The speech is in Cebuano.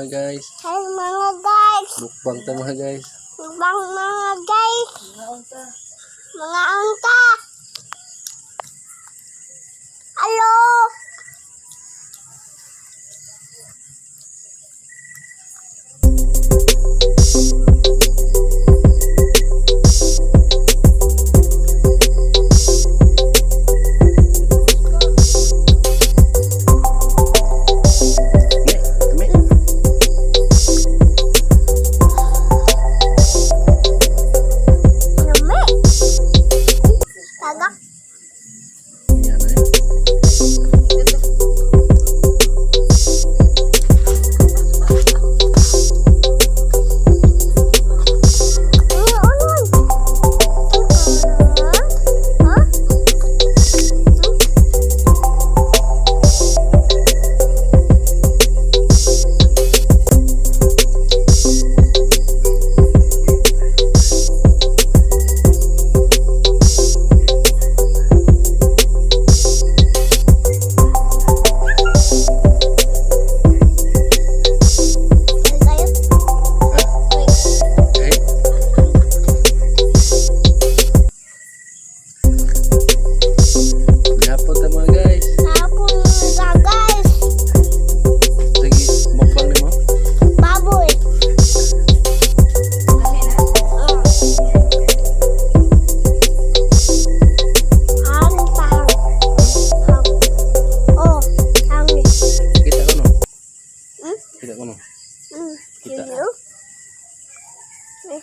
mga guys. Hi mga guys. Mukbang ta mga guys. Mukbang mga guys. Mga unta. Hello. Ne, kami. Lumi. Tagak. Yan eh. Ano, ano? Ha? Kayo? Ha? Eh. Gihapon ta mga guys. Hapon mga guys. Sige, mukbang nimo. Baboy. Hang pa hang. Hang. Oh, hang. Kita ko no. Hmm? Kita ko no. Hmm. Kita. Kita. Eh.